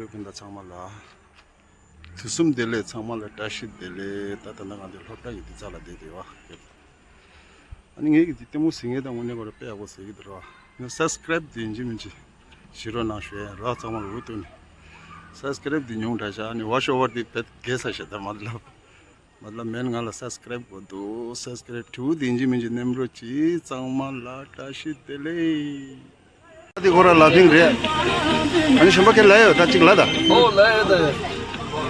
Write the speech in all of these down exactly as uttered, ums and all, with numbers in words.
སྤུན་ཟླ་ཚང་མ་ལ་དུས་གསུམ་བདེ་ལེགས། ཚང་མ་ལ་བཀྲ་ཤིས་བདེ་ལེགས། ད་ད་ལྟ་ང་ཚོ་སློབ་གྲྭ་ཡི་དུས་ཚོད་ལ་བསྡད་དེ་བ། ཨ་ནི་ངེད་ཀྱི་འདི་ལྟད་མོ་གཟིགས་མཁན་དང་དངོས་གནས་ཁོ་རང་དཔེ་ཡག་པོ་གཟིགས་ཀྱི་འདུག་ར། ངས་སབ་སི་ཀ་རེབ་འདི་ཡིན་གཅིག་མིན་གཅིག་བྱེད་རོགས་གནང་ཞུ་ཡ་ར། ཚང་མ་ལ་འུ་ཐུག་ནས་སབ་སི་ཀ་རེབ་འདི་ཉུང་དྲགས་ཤག་ཨ་ནི་ཝ་ཆ་ཨོ་ཝར་འདི་དཔེ་རྒྱས་ས་ཞིག་ད་མ་ལབ། མ་ལབ་མེད་ང་ལ་སབ་སི་ཀ་རེབ་དགོས་འདུག་སབ་སི་ཀ་རེབ་དྲུག་དེ་ཡིན་གཅིག་མིན་གཅིག་མནན་རོགས་གྱིས། ཚང་མ་ལ་བཀྲ་ཤིས་བདེ་ལེགས། ད་དེ་ཁོ་ར་ལ་ཕིང་རེད། ཨ་ནི་གཞན་པ་ཁྱེད་ལ་ཡོད་ད་གཅིག་ལ་ད། ཨོ་ལ་ཡོད་ད།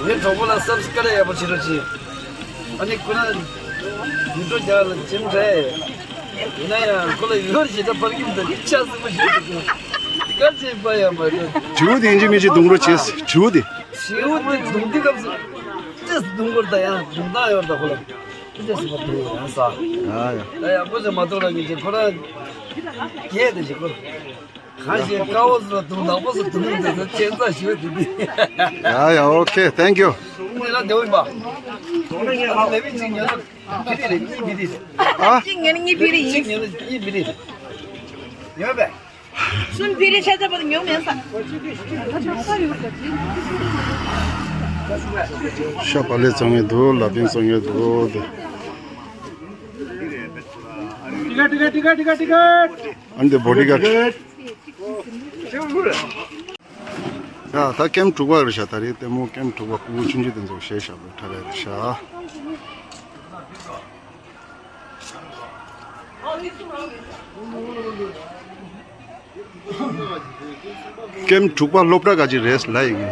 ངའི་གྲོགས་པོ་ལ་སབ་སི་ཀ་རེབ་ཡག་པོ་བྱེད་རོགས་གྱིས། ཨ་ནི་ཁོ་ར་ཡིད་སྤྲོ་རྒྱག་ལ་ཅིམ་རེད། ཡིན་ན་ཡང་ཁོ་ལ་ཡོད་རོགས་གྱིས། ད་པར་ཀིང་ད་ཆ་ཟིག་མ་ཞིག་འདུག་དཀར་ཆེན་པ་ཡང་མ་རེད། དྲིའུ་དེ་ཡིན་གཅིག་མིན་གཅིག་བརྡུང་རོགས་གྱིས། དྲིའུ་དེ། དྲིའུ་དེ་བརྡུང་དུས་སྐབས་སུ་ཏོག་ཙམ་བརྡུང་དགོས་རེད། ད་ཡང་བརྡུང་སྟངས་ཡོད་རེད། ད་ཁོ་ལ་ཏོག་ཙམ་མ་བརྡུང་ཡང་ས། ཡ་ཡ། ད་ཡང་ཁོ་ཚོ་མ་བརྡུང་ལ་ངེས་ཀྱི་ཁོ་རང་རྒྱས་དེ་ཞིག་ཁོ། གང་ཞིག་དཀར་པོ་སུ་ལ་བརྡུང་ནག་པོ་སུ་བརྡུང་དེ་ཚོ་ཁྱད་མཚར་ཞིག་རེད་དེ། ཡ་ཡ། ཨོ་ཁེ། ཐེང་ཀྱུ། ཁོང་ལ་དེ་འོས་པ། ལེ་བི་གཅིག་ཉོ་ན་བི་རི་རེད། གཉིས་བི་རི་རེད། ཨ། གཅིག་ཉོ་ན་གཉིས་བི་རི་ཡིན། གཉིས་བི་རི་རེད། ཉོས་པས། གསུམ་བི་རི་ཆ་ཚང་པོ་ཉོ་མེད་ས། ཤ་བག་ལེབ་བཙོང་ཡས་འདུག་ལ་ཕིང་བཙོང་ཡས་འདུག་དེ། ཏི་ཀ་ཏི་ཀ་ཏི་ཀ་ཏི་ཀ་ཏི་ཀ། ཨ་ནི་དེ་བོ་ཌི་གཱཌ། ཡ། ད་ཀེམ་དྲུག་པ་རེད་ཤག་ད་རེས་ལྟད་མོ་ཀེམ་དྲུག་པ་ཕྲུ་གུ་ཆུང་ཆུང་དེ་ཚོ་བཞེས་བཞག་པའི་གྲས་རེད་ཤག་ཀེམ་དྲུག་པ་སློབ་གྲྭ་ག་ཅིག་རེད་ལ་ཡིན།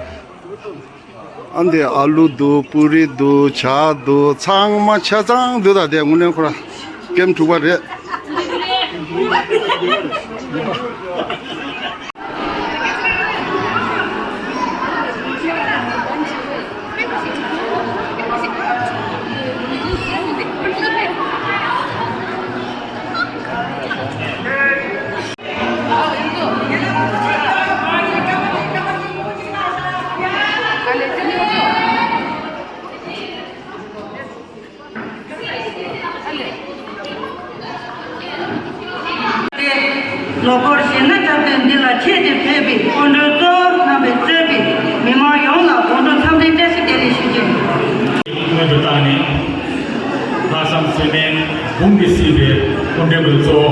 ཨ་འདི་ཨ་ལུ་འདུག་པུ་རི་འདུག་ཇ་འདུག་ཚང་མ་ཆ་ཚང་འདུག་ད་དེ་དངོས་གནས་ཁོ་ར་ཀེམ་དྲུག་པ་རེད། ལོ་འཁོར་བཞི་ལྔ་འཁྲབ་སྟོན་འདི་ལ་ཆེད་དུ་ཕེབས་པའི་སྐུ་མགྲོན་གཙོ་བོ་རྣམ་པས་གཙོས་པའི་མི་མང་ཡོངས་ལ་དགོང་དྲོ་འཚམས་འདྲིའི་བཀྲ་ཤིས་བདེ་ལེགས་ཞུ་རྒྱུ། སྔོན་དུ་བཏང་ནས་ལྷག་བསམ་ཟོལ་མེད་འབུམ་གྱིས་བསིལ་བའི་སྐུ་མགྲོན་གཙོ་བོ་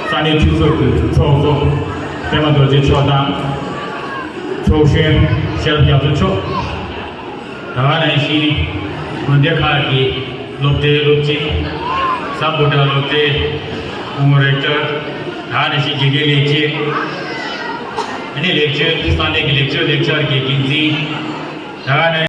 ས་གནས་འཐུས་ཚོགས་ཀྱི་ཚོགས་གཙོ་པད་མ་རྡོ་རྗེ་མཆོག་དང་། ཚོགས་གཞོན་ཤེས་རབ་རྒྱ་མཚོ་མཆོག་དེ་ག་ནང་བཞིན་དགོན་སྡེ་ཁག་གི་སློབ་གྲྭའི་སློབ་སྤྱི། གཟའ་འབོད་སྒྲ་སློབ་གྲྭའི་སྐུ་ངོ་རེག་ཊར། དེ་ག་ནང་བཞིན་དགེ་རྒན་ལས་བྱེད། ཨ་ནི་ལེགས་བཅོས་ས་གནས་ཀྱི་ལེགས་བཅོས་ལེགས་ཆར་གྱི་འགན་འཛིན། དེ་ག་ནང་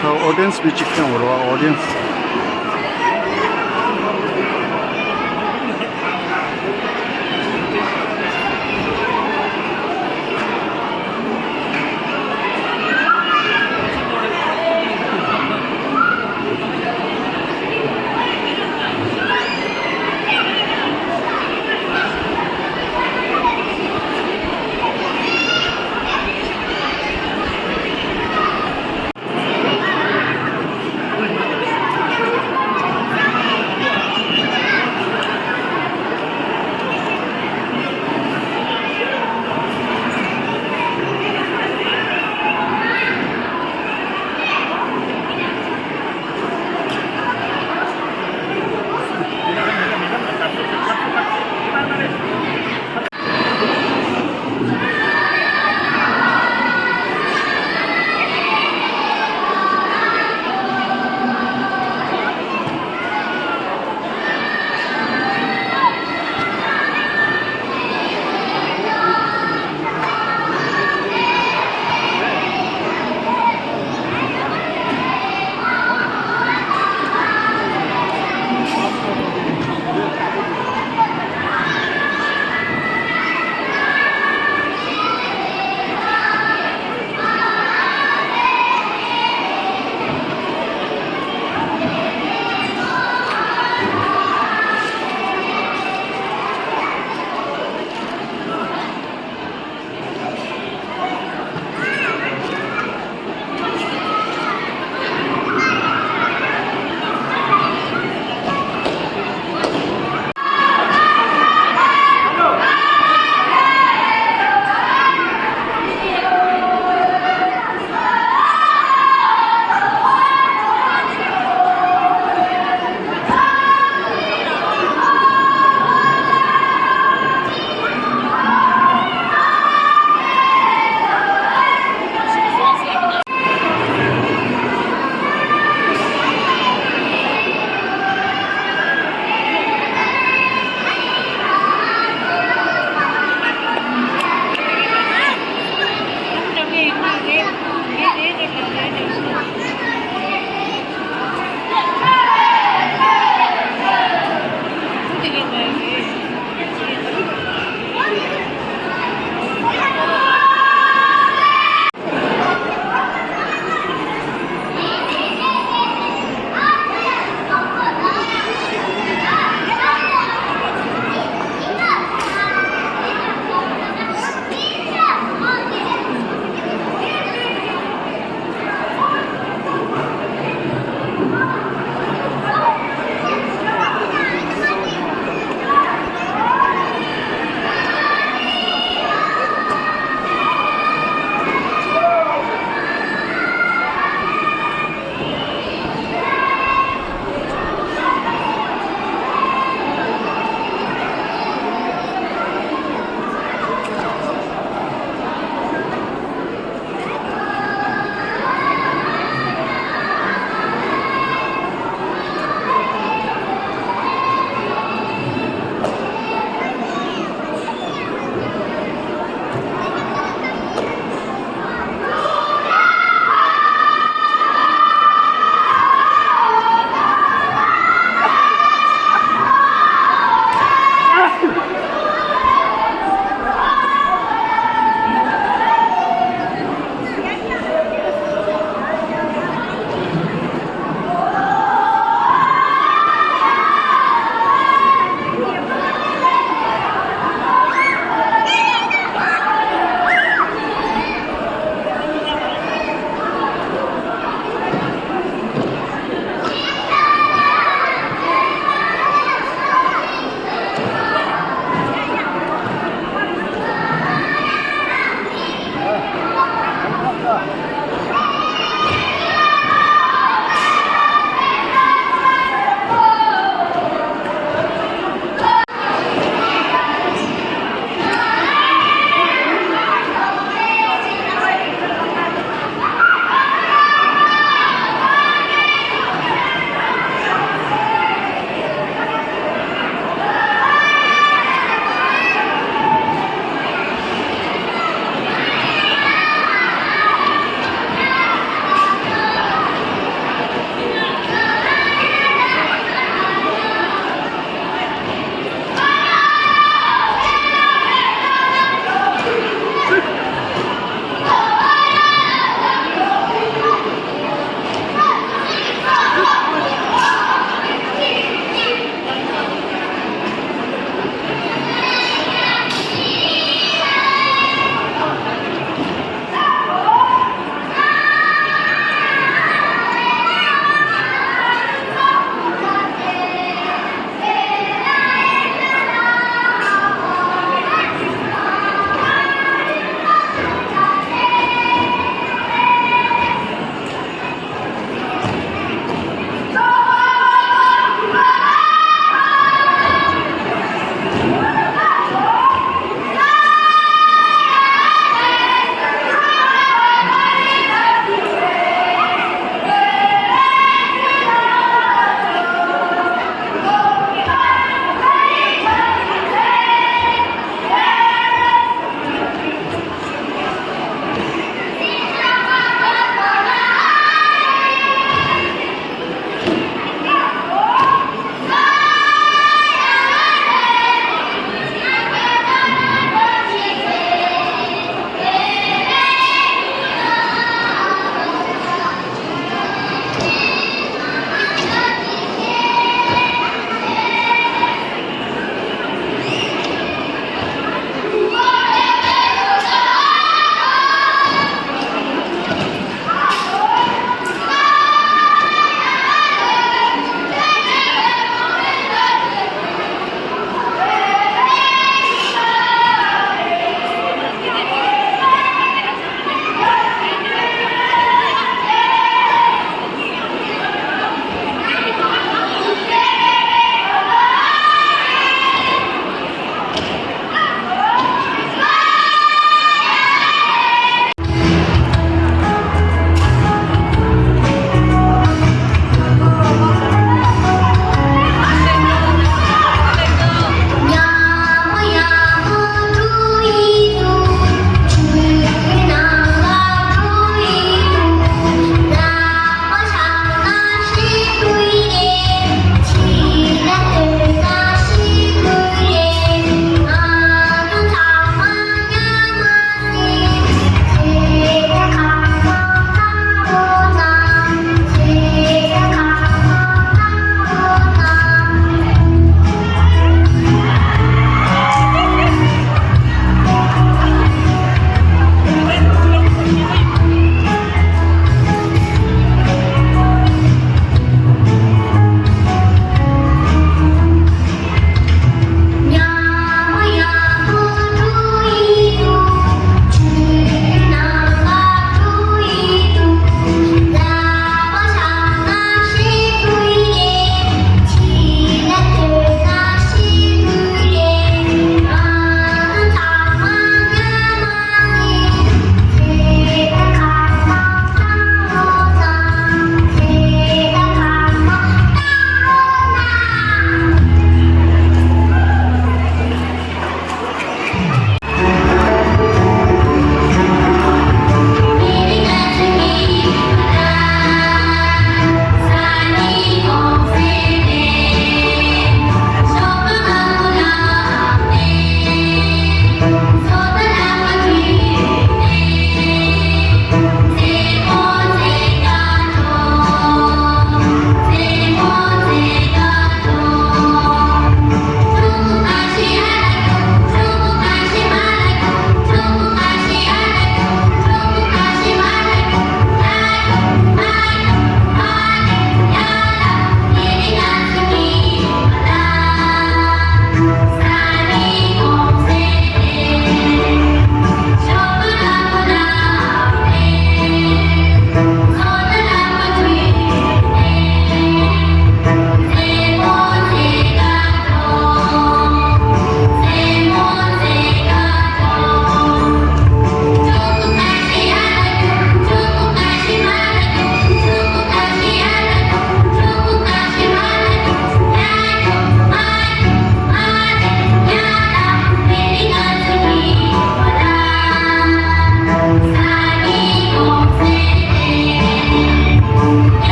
ད་ཨོ་ཌི་ཡན་སི་བི་གཅིག་ཀྱང་འོར་བ་ཨོ་ཌི་ཡན་སི།